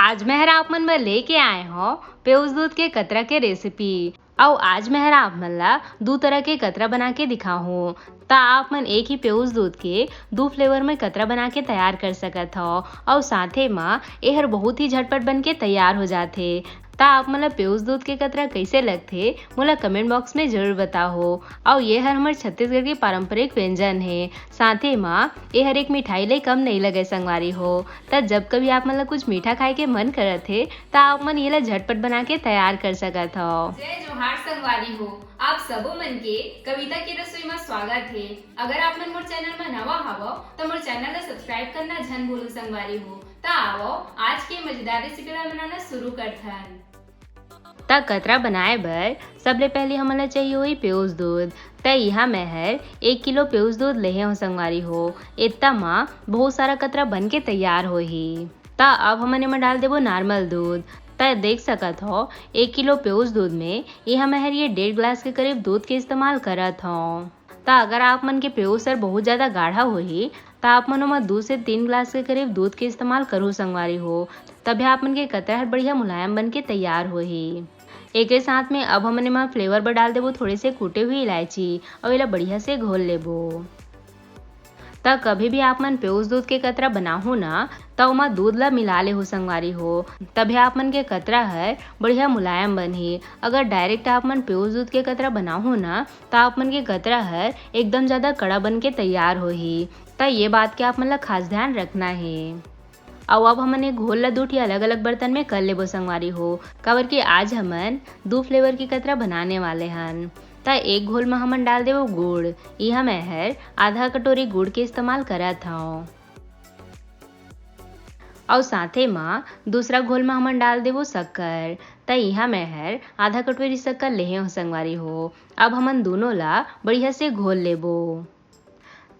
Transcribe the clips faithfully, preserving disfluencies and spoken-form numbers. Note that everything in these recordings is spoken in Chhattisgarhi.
आज मैं हर आप मन बर लेके आए हौं पेउस दूध के कतरा के रेसिपी। अउ आज मैं हर आप मन ला दू तरह के कतरा बना के दिखाहूँ। त आप मन एक ही पेउस दूध के दू फ्लेवर में कतरा बना के तैयार कर सकत हव। अउ साथे म एहर बहुत ही झटपट बन के तैयार हो जाथे। त आप मन ला पेउस दूध के कतरा कइसे लगथे, मोला कमेंट बॉक्स में जरूर बताहू। अउ ये हर हमर छत्तीसगढ़ के पारंपरिक व्यंजन हे। साथे म एहर एक मिठाई ले कम नइ लगे संगवारी हो। त जब कभी आप मन ला कुछ मीठा खाए के मन करत हे, त आप मन ये ला झटपट बना के तैयार कर सकत हव। जय जोहार संगवारी हो, आप सबो मन के कविता के रसोई म स्वागत हे। अगर आप मन मोर चैनल म नवा हवव, त मोर चैनल ला सब्सक्राइब करना झन भूलू संगवारी हो। त आवव, आज के मजेदार रेसिपी ला बनाना शुरू करथन। त कतरा बनाए बर सबले पहली हमन ला चाहिए होही पेउस दूध। त इहाँ मैं हर एक किलो पेउस दूध लेहे हौं संगवारी हो। एतना म बहुत सारा कतरा बन के तैयार होही। त अब हमन एमा डाल देबो नॉर्मल दूध। त देख सकत हव, एक किलो पेउस दूध में इहाँ मैं हर ये डेढ़ गिलास के करीब दूध के इस्तेमाल करत हौं। त अगर आप मन के पेउस हर बहुत ज्यादा गाढ़ा होही, त आप मन ओमा दू से तीन गिलास के करीब दूध के इस्तेमाल करहू संगवारी हो, तभे आप मन के कतरा हर बढ़िया मुलायम बन के तैयार होही। एकरे साथ में अब हमन एमा फ्लेवर बर डाल देबो थोड़े से कूटे हुए इलायची, अउ एला बढ़िया से घोल लेबो। त कभी भी आप मन पेउस दूध के कतरा बनाहू ना, त ओमा दूध ला मिला लेहू संगवारी हो, तभे आप मन के कतरा हर बढ़िया मुलायम बनही। अगर डायरेक्ट आप मन पेउस दूध के कतरा बनाहू ना, त आप मन के कतरा हर एकदम ज्यादा कड़ा बन के तैयार होही। त ये बात के आप मन ला खास ध्यान रखना हे। अउ अब हमन ये घोल ला दू ठी अलग-अलग बर्तन में कर लेबो संगवारी हो, काबर कि आज हमन दू फ्लेवर के कतरा बनाने वाले हन। त एक घोल म हमन डाल देबो गुड़। इहाँ मैं हर आधा कटोरी गुड़ के इस्तेमाल करत हौं। अउ साथे म दूसरा घोल म हमन डाल देबो शक्कर। त इहाँ मैं हर आधा कटोरी शक्कर लेहे हौं संगवारी हो। अब हमन दूनों ला बढ़िया से घोल लेबो।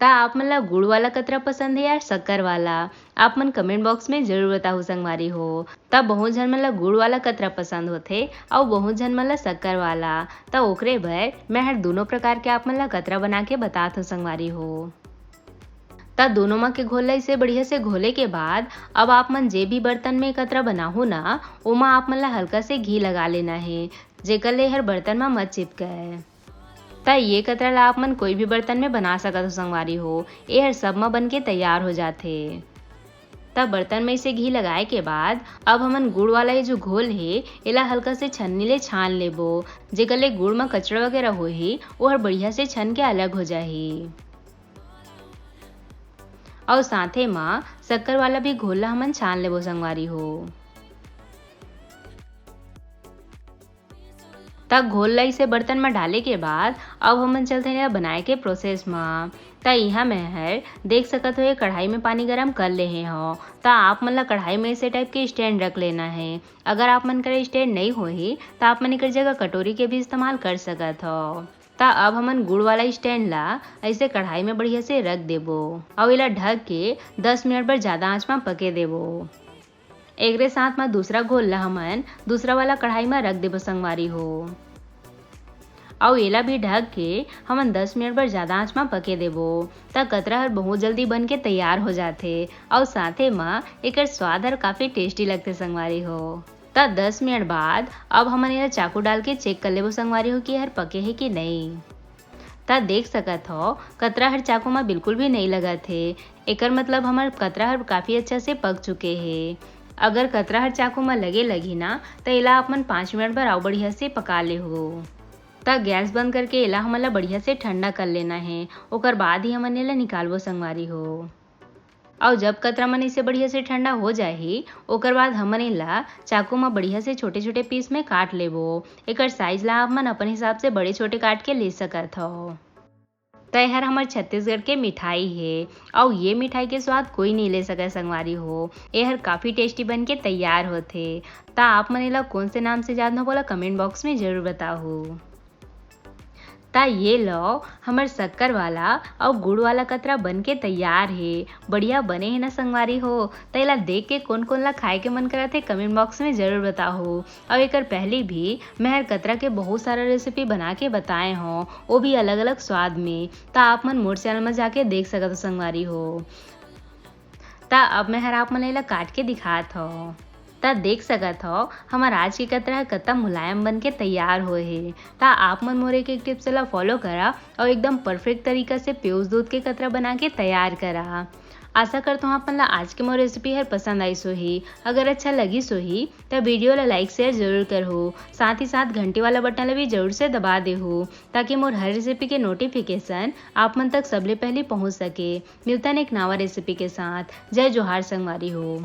त आप मन ला गुड़ वाला कतरा पसंद हे या शक्कर वाला, आप मन कमेंट बॉक्स में जरूर बताहू संगवारी हो। त बहुत झन मन ला गुड़ वाला कतरा पसंद होथे अउ बहुत झन मन ला शक्कर वाला। त ओकरे बर मैं हर दूनों प्रकार के आप मन ला कतरा बना के बतात हौं संगवारी हो। त दूनों म के घोल ला इसे बढ़िया से घोले के बाद अब आप मन जे भी बर्तन में कतरा बनाहू ना, ओमा आप मन ला हल्का से घी लगा लेना हे, जेकर ले हर बर्तन म मत चिपके। त ये कतरा ला आप मन कोई भी बर्तन में बना सकत हो संगवारी हो, ये हर सब म बन के तैयार हो जाथे। त बर्तन में इसे घी लगाए के बाद अब हमन गुड़ वाला ये जो घोल हे, एला हल्का से छन्नी ले छान लेबो, जेकर ले गुड़ म कचरा वगैरह होही, वो हर बढ़िया से छन के अलग हो जाही। अउ साथे म शक्कर वाला भी घोल ला हमन छान लेबो संगवारी हो। त घोल ला इसे बर्तन म डाले के बाद अब हमन चलथन एला बनाए के प्रोसेस म। त इहाँ मैं हर देख सकत हो, ये कढ़ाई में पानी गरम कर लेहे हव। त आप मन ला कढ़ाई में इसे टाइप के स्टैंड रख लेना हे। अगर आप मन करा स्टैंड नइ होही, त आप मन एकर जगह कटोरी के भी इस्तेमाल कर सकत हव। त अब हमन गुड़ वाला स्टैंड ला ऐसे कढ़ाई में बढ़िया से रख देबो अउ एला ढक के दस मिनट बर ज्यादा आंच म पके देबो। एकरे साथ म दूसरा घोल ला हमन दूसरा वाला कढ़ाई म रख देबो संगवारी हो, अउ एला भी ढक के हमन दस मिनट बर ज्यादा आंच म पके देबो। त कतरा हर बहुत जल्दी बन के तैयार हो जाथे अउ साथे म एकर स्वाद हर काफी टेस्टी लगथे संगवारी हो। त दस मिनट बाद अब हमन एला चाकू डाल के चेक कर लेबो संगवारी हो कि हर पके हे कि नई। त देख सकत हव, कतरा हर चाकू म बिल्कुल भी नई लगत हे। एकर मतलब हमर कतरा हर काफी अच्छा से पक चुके हे। अगर कतरा हर चाकू म लगे लगही ना, त एला आप मन पाँच मिनट बर अउ बढ़िया से पका लेहू। त गैस बंद करके एला हमन ला बढ़िया से ठंडा कर लेना हे, ओकर बाद ही हमन एला निकालबो संगवारी हो। अउ जब कतरा मन इसे बढ़िया से ठंडा हो जाही, ओकर बाद हमन एला चाकू म बढ़िया से छोटे-छोटे पीस में काट लेबो। एकर साइज ला आप मन अपन हिसाब से बड़े-छोटे काट के ले सकत हव। त एहर हमर छत्तीसगढ़ के मिठाई हे, अउ ये मिठाई के स्वाद कोई नइ ले सकय संगवारी हो। एहर काफी टेस्टी बन के तैयार होथे। त आप मन एला कोन से नाम से जानथव, ओला कमेंट बॉक्स में जरूर बताहू। त ये लो, हमर शक्कर वाला अउ गुड़ वाला कतरा बन के तैयार हे। बढ़िया बने हे ना संगवारी हो? त एला देख के कोन-कोन ला खाए के मन करत हे, कमेंट बॉक्स में जरूर बताहू। अउ एकर पहली भी मैं हर कतरा के बहुत सारा रेसिपी बना के बताए हौं, वो भी अलग-अलग स्वाद में। त आप मन मोर चैनल में जाके देख सकत हो संगवारी हो। त अब मैं हर आप मन ला एला काट के दिखात हौं। त देख सकत हव, हमर आज के कतरा ह कतका मुलायम बन के तैयार होए हे। त आप मन मोर एक एक टिप्स ला फॉलो करा अउ एकदम परफेक्ट तरीका से प्योज दूध के कतरा बना के तैयार करा। आशा करत हव आप मन ला आज के मोर रेसिपी हर पसंद आइस होही। अगर अच्छा लगिस होही त वीडियो ला लाइक शेयर जरूर करहू, साथ ही साथ घंटी वाला बटन ला भी जरूर से दबा देहू, ताकि मोर हर रेसिपी के नोटिफिकेशन आप मन तक सबले पहली पहुंच सके। मिलथन एक नवा रेसिपी के साथ। जय जोहार संगवारी हो।